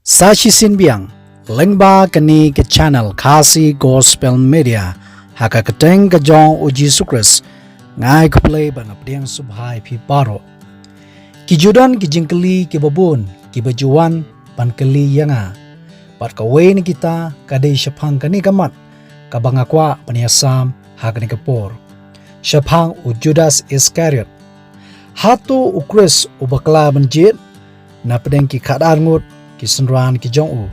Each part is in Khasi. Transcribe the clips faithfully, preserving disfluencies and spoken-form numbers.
Sa shisien biang, lyngba kane ka channel Khasi Gospel Media, ha ka kyrteng ka jong U Jisu Khrist, nga ai khublei bad nga pdiang sngewbha ïa phi baroh. Ki ju don ki jingkylli kiba bun, kiba ju wan ban kylli ïa nga. Bad kawei na kita ka dei shaphang kane ka mat, kaba nga kwah ban ïasam ha kane ka por. Shaphang u Judas Iskariot. Hato u Khrist u bakla ban jied na pdeng ki khatar ngut ki synran ki jong u?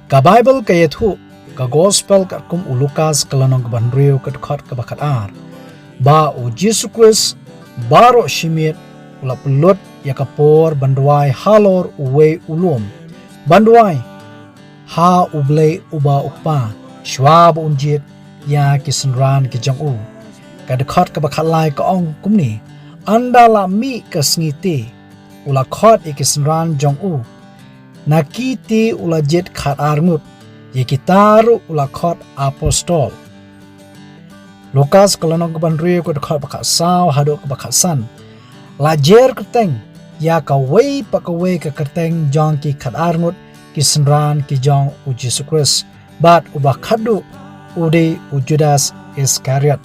Ka Baibl ka ïathuh, ka Gospel katkum u Lukas ka lynnong kaba hynriew ka dkhot kaba khatar, ba u Jisu Khrist baroh shi miet u la pynlut ïa ka por ban duwai halor uwei u lum, ban duwai ha U Blei uba U Kpa, shwa ba un jied ïa ki synran ki jong u. Ka dkhot kaba khatlai ka ong kumne: Ynda la mih ka sngi te, u la khot ïa ki synran jong u, na ki te u la jied khatar ngut, ïa kita ruh u la khot apostol. Lukas ka lynnong kaba hynriew ka dkhot ba khatsaw haduh kaba khatsan. La jer kyrteng ïa kawei pa kawei ka kyrteng jong ki khatar ngut ki synran ki jong u Jisu Khrist, bad uba khatduh u dei u Judas Iskariot.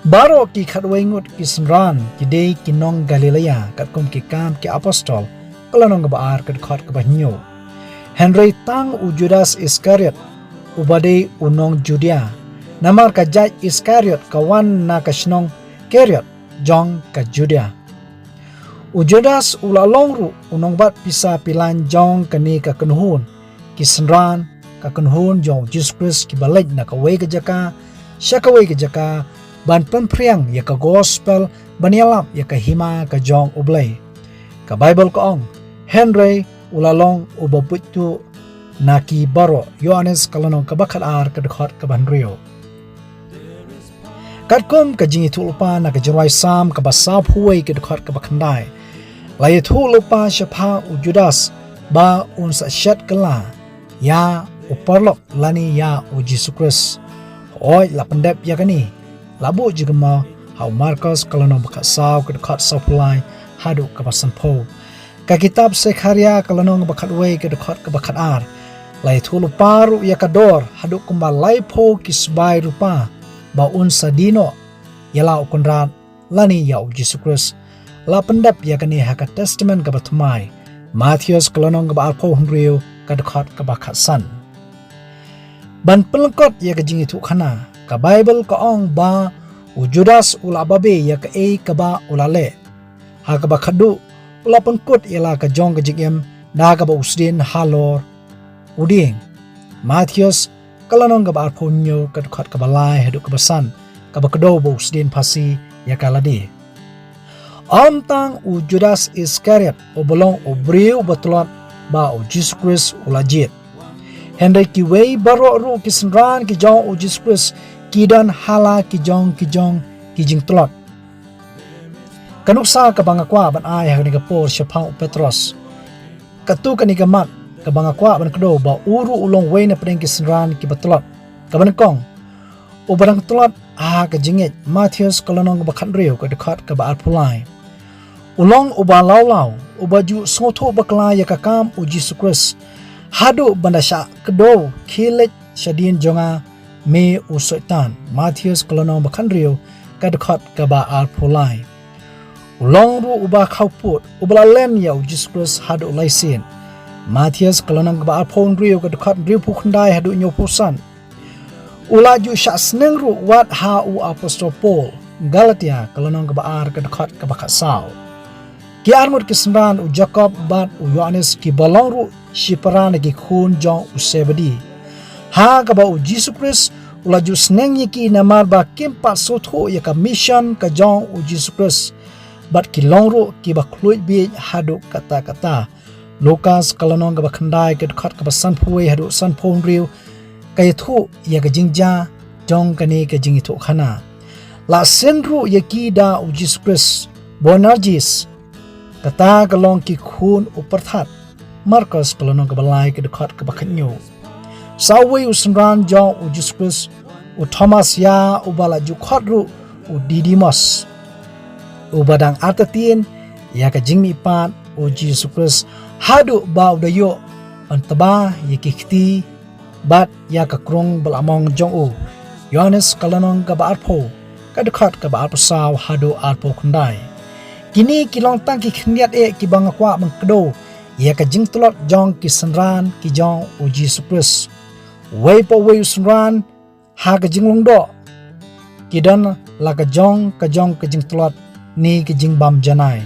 Baroh ki khatwei ngut ki synran ki dei ki nong Galilea, katkum Ki Kam ki Apostol ka lynnong kaba ar ka dkhot kaba hynñiew. Hynrei tang u Judas Iskariot, uba dei u nong Judia, namar ka jait Iskariot ka wan na ka shnong Keriot jong ka Judia. U Judas u la long ruh u nongbat pisa pilan jong kane ka kynhun ki synran, ka kynhun jong u Jisu Khrist kiba leit na kawei ka jaka sha kawei ka jaka ban pynphriang ïa ka Gospel, ban ïalap ïa ka hima ka jong U Blei. Ka Baibl ka ong, hynrei u la long uba buit tuh na ki baroh. Ïoannis ka lynnong kaba khatar ka dkhot kaba hynriew. Katkum ka jingïathuhlypa na ka Jingrwai Salm kaba sawphew wei ka dkhot kaba khyndai, la ïathuhlypa shaphang u Judas ba un sa shet kylla ïa u paralok lane ïa u Jisu Khrist. Hooid, la pyndep ïa kane, la buh jingkynmaw ha u Markos ka lynnong ba khatsaw ka dkhot sawphew lai haduh kaba sanphew. Ka kitab Sekharia ka lynnong ba khatwei ka dkhot kaba khatar, la ïathuhlypa ruh ïa ka dor haduh kumba laiphew ki sbai rupa ba un sa die noh ïa la u Kynrad lane ïa u Jisu Khrist. La pyndep ïa kane ha ka Testament kaba thymmai, Mathaios ka lynnong kaba arphew hynriew ka dkhot kaba khatsan. Ban pynlyngkot ïa ka jingïathuhkhana, ka Baibl ka ong ba u Judas u la babe ïa kaei kaba u la leh. Ha kaba khatduh, u la pynkut ïa la ka jong ka jingim da kaba u sdien halor u dieng. Mathaios ka lynnong kaba arphew hynñiew ka dkhot kaba lai haduh kaba san, kaba kdew ba u sdien phasi ïa ka lade. Ym tang u Judas Iskariot uba long u briew uba tlot ba u Jisu Khrist u la jied. Hynrei kiwei baroh ruh ki synran ki jong u Jisu Khrist ki don ha la ki jong ki jong ki jingtlot. Ka nuksa kaba nga kwah ban ai ha kane ka por shaphang u Petros. Katto kane ka mat kaba nga kwah ban kdew ba u ruh u long uwei na pdeng ki synran kiba tlot. Kaba nyngkong, uba dang tlot ha ka jingngeit, Mathaios ka lynnong kaba khathynriew ka dkhot kaba arphew lai. U long uba lawlaw, uba ju sngewthuh bakla ïa ka kam u Jisu Khrist, haduh ban da shah kdew khie leit shadien jong nga, me u Soitan. Mathaios ka lynnong ba khathynriew ka dkhot kaba arphew lai. U long ruh uba khawpud, uba la len ïa u Jisu Khrist haduh lai sien. Mathaios ka lynnong kaba arphew hynriew ka dkhot hynriewphew khyndai haduh hynñiewphew san. U la ju shah sneng ruh wat ha u Apostol Paul, Galatia ka lynnong kaba ar ka dkhot kaba khatsaw. Ki arngut ki synran u Jakob bad u Ïoannis kiba long ruh shipara na ki khun jong u Sebedi. Ha kaba u Jisu Khrist u la ju sneng ïa ki namar ba kim pat sngewthuh ïa ka mission ka jong u Jisu Khrist. Bad ki long ruh kiba khluit bieit haduh katta katta. Lukas ka lynnong kaba khyndai ka dkhot kaba sanphew wei haduh sanphew hynriew ka ïathuh ïa ka jingjia jong kane ka jingïathuhkhana. La send ruh ïa ki da u Jisu Khrist, Boanerges, kata ka long ki khun u pyrthat. Markos ka lynnong kaba lai ka dkhot kaba khathynñiew. Sa uwei u synran jong u Jisu Khrist, u Thomas ïa uba la ju khot ruh u Didimos, uba dang artatien ïa ka jingmihpat u Jisu Khrist haduh ba u da ïoh ban tba ïa ki kti bad ïa ka krung ba la mong jong u. Ïoannis ka lynnong kaba arphew, ka dkhot kaba arphew saw haduh arphew khyndai. Kine ki long tang ki khyndiat eh kiba nga kwah ban kdew ïa ka jingtlot jong ki synran ki jong u Jisu Khrist. Uwei pa uwei u synran ha ka jinglong doh ki don la ka jong ka jong ka jingtlot ne ka jingbym janai.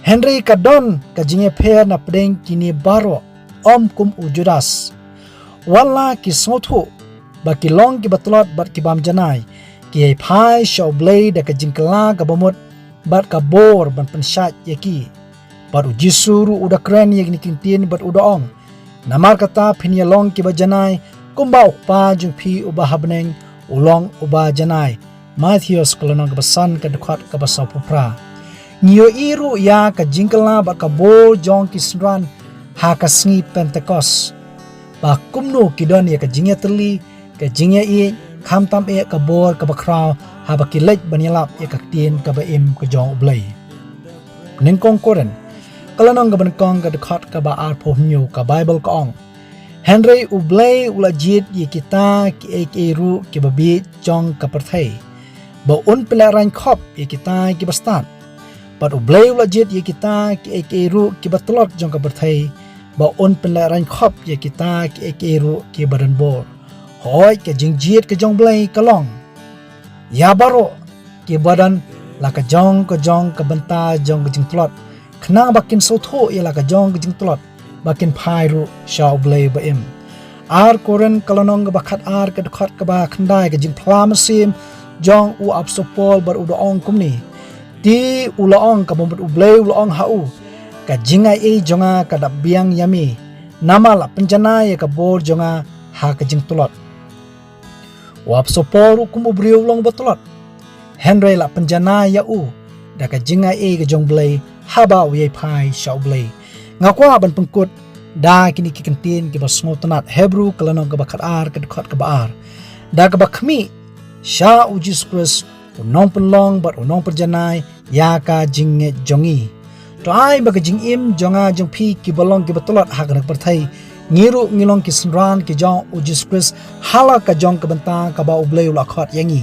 Hynrei ka don ka jingïapher na pdeng kine baroh, ym kum u Judas. Wat la ki sngewthuh ba ki long kiba tlot bad kibym janai, ki ïai phai sha u Blei da ka jingkylla kaba mut bad ka bor ban pynshait ïa ki. Bad u Jisu ruh u da kren ïa kine ki ktien bad u da ong, namar kata phin ïa long kiba janai kumba u Kpa jong phi uba ha bneng u long uba janai. Mathaios ka lynnong kaba san ka dkhot kaba sawphew phra. Ngi ïohi ruh ïa ka jingkylla bad ka bor jong ki synran ha ka sngi Pentekost, ba kumno ki don ïa ka jingïatylli, ka jingïaieit, khamtam eh ka bor kaba khraw haba ki leit ban ïalap ïa ka ktien kaba im ka jong u Blei. Nyngkong Korinth ka lynnong kaba nyngkong ka dkhot kaba arphew hynñiew, ka Baibl ka ong, hynrei u Blei u la jied ïa kita kiei kiei ruh kiba bieit jong ka pyrthei, ba un pynlehraiñ khop ïa kita kiba stad. Bad u Blei u la jied ïa kita kiei kiei ruh kiba tlot jong ka pyrthei, ba un pynlehraiñ khop ïa kita kiei kiei ruh kiba don bor. Hooid, ka jingjied ka jong u Blei ka long ïa baroh kiba don la ka jong ka jong ka bynta jong ka jingtlot, khnang ba kin sngewthuh ïa la ka jong ka jingtlot, ba kin phai ruh sha u Blei ba im. Ar Korinth ka lynnong kaba khatar ka dkhot kaba khyndai, ka jingphla mynsiem jong u apostol Paul bad u da ong kumne, te u la ong, kaba mut u Blei u la ong ha u, ka jingaiei jong nga ka dap biang ïa me, namar la pynjanai ïa ka bor jong nga ha ka jingtlot. U apostol Paul ruh kum u briew u long ba tlot, hynrei la pynjanai ïa u da ka jingaiei ka jong u Blei haba u ïai phai sha u Blei. Nga kwah ban pynkut da kine ki ktien kiba sngewtynnat, Hebru ka lynnong kaba khatar ka dkhot kaba ar, da kaba khmih sha u Jisu Khrist u nongpynlong bad u nongpynjanai ïa ka jingngeit jong ngi. To ai ba ka jingim jong nga jong phi kiba long kiba tlot ha kane ka pyrthei, ngi ruh ngi long ki synran ki jong u Jisu Khrist ha la ka jong ka bynta kaba u Blei u la khot ïa ngi.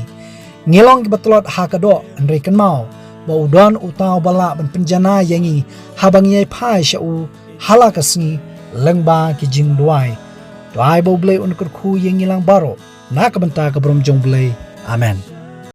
Ngi long kiba tlot ha ka doh, hynrei kynmaw ba u don uta uba lah ban pynjanai ïa ngi haba ngi ïai phai sha u ha la ka sngi lyngba ki jingduwai. To ai ba u Blei un kyrkhu ïa ngi lang baroh na ka bynta ka burom jong u Blei. Amen.